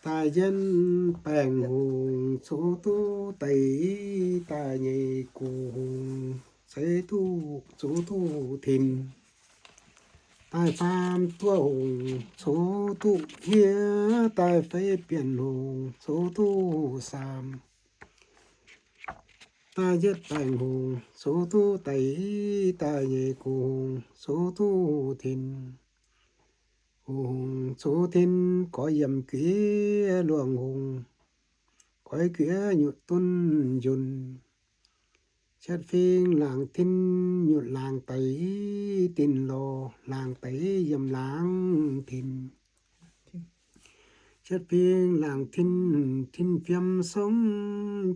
Daaih yietv baengh hungh, coqv duqv deix daaih nyei gux hungh, ceix duqv, coqv duqv tin. Daaih faam duqv hungh, coqv duqv hniev, daaih feix bienh hungh, coqv duqv saam. Daaih yietv baengh hungh, coqv duqv deix daaih nyei gux hungh, coqv duqv tin. Gux hungh coqv tin gorx yiem guiex luongh hungh, goiv guiex nyutc dunv njunh. Cietv fing laangz tin nyutc laangz deix, tin lorz laangz deix yiem laangz tin. Cietv fing laangz tin, tin fiem song,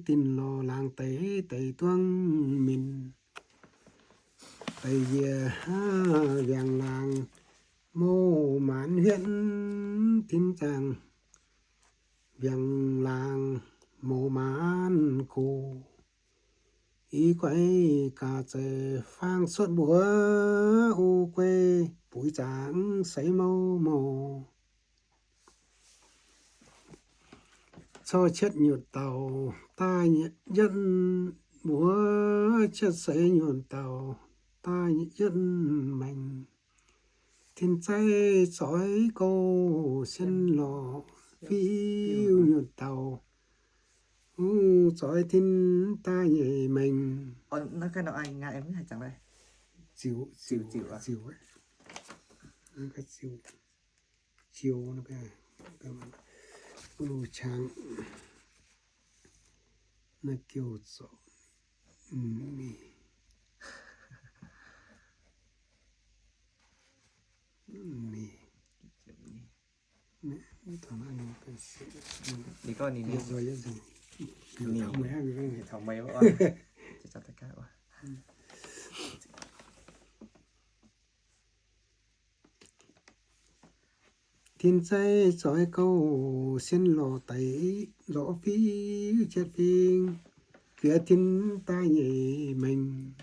tin lorz laangz deix, deix duangv min. Deix njiec, wiangx laangz mouz maanz huetv, tin zaangc wiangx laangz mouz maanz gox. I guaix gaax zeiz faang cuotv mbuox, o guei buix zaangc seix mouv mouc. Corc cietv nyutc dauh daaih yietv mbuox, cietv seix nyutc dauh daaih yietv maengc. Tin zaiv zoix gouv sienv lorh fiuv nyutc dauh, zoix tin daaih nyei maengc. Ziux, ziux, ziux, ziux, ziux, Tin zaiv zoix gouv sienv lorh deix, lorh fiuv cietv fing, jiex tin daaih nyei maengc.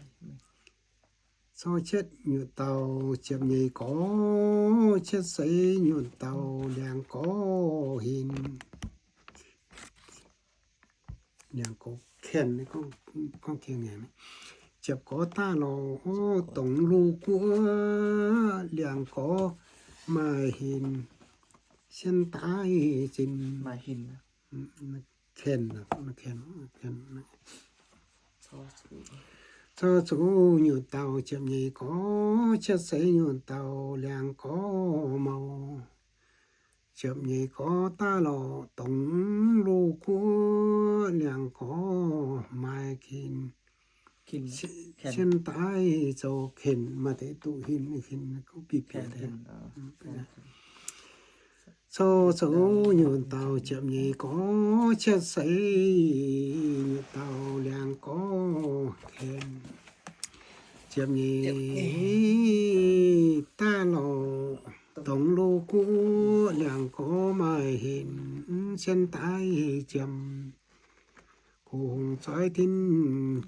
Corc cietv nyutc dauh ziepc nyeic gorx, cietv seix nyutc dauh liangx gorx hinc. Liangx gorx, ziepc gorx daaih lorz dongz luv guoqv, liangx gorx maaih hinc sienv daaih zinh. Corc zuqc nyutc dauh ziepc nyeic gorx, cietv seix nyutc dauh liangx gorx mouc. Ziepc nyeic gorx daaih lorz dongz luv guoqv, liangx gorx maaih hinc sienv daaih zoux kenc, maaih deix duqv hinc, hinc gorngv bieqc bieqc. Corc zuqc nyutc dauh ziepc nyeic gorx, cietv seix nyutc dauh liangx gorx kenc. Ziepc nyeic daaih lorz dongz luv guoqv, liangx gorx maaih hinc sienv daaih jiem. Gux hungh zoix tin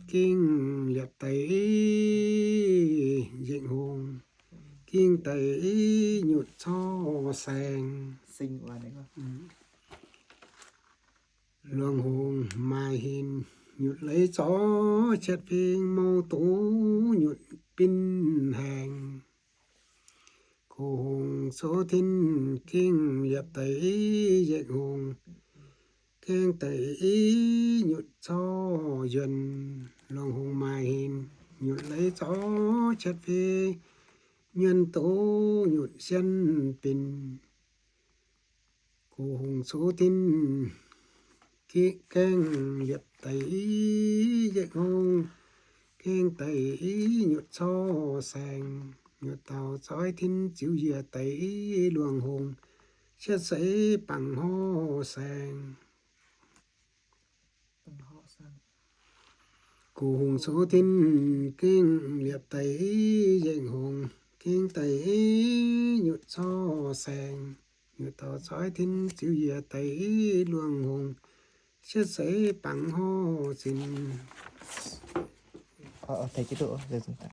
gengh liepc deix nzengc hungh, gengh deix nyutc corc saeng. Luangh hungh maaih hinc nyutc leiz zorqv, cietv fing mouh doz nyutc bin haengh. Gux hungh coqv tin gengh liepc deix nzengc hungh, gengh deix nyutc corc yuonh. Luangh hungh maaih hinc nyutc leiz zorqv, cietv fing nyuonh doz nyutc sienv bin. Gux hungh coqv tin gengh liepc deix nzengc hungh, gengh deix nyutc corc saeng. Nyutc dauh zoix tin ziux njiec deix luangh hungh, cietv seix bangc horv saeng. Gux hungh coqv tin gengh liepc deix nzengc hungh, gengh deix nyutc corc saeng. Nyutc dauh zoix tin ziux njiec deix luangh hungh, cietv seix bangc horv zinh.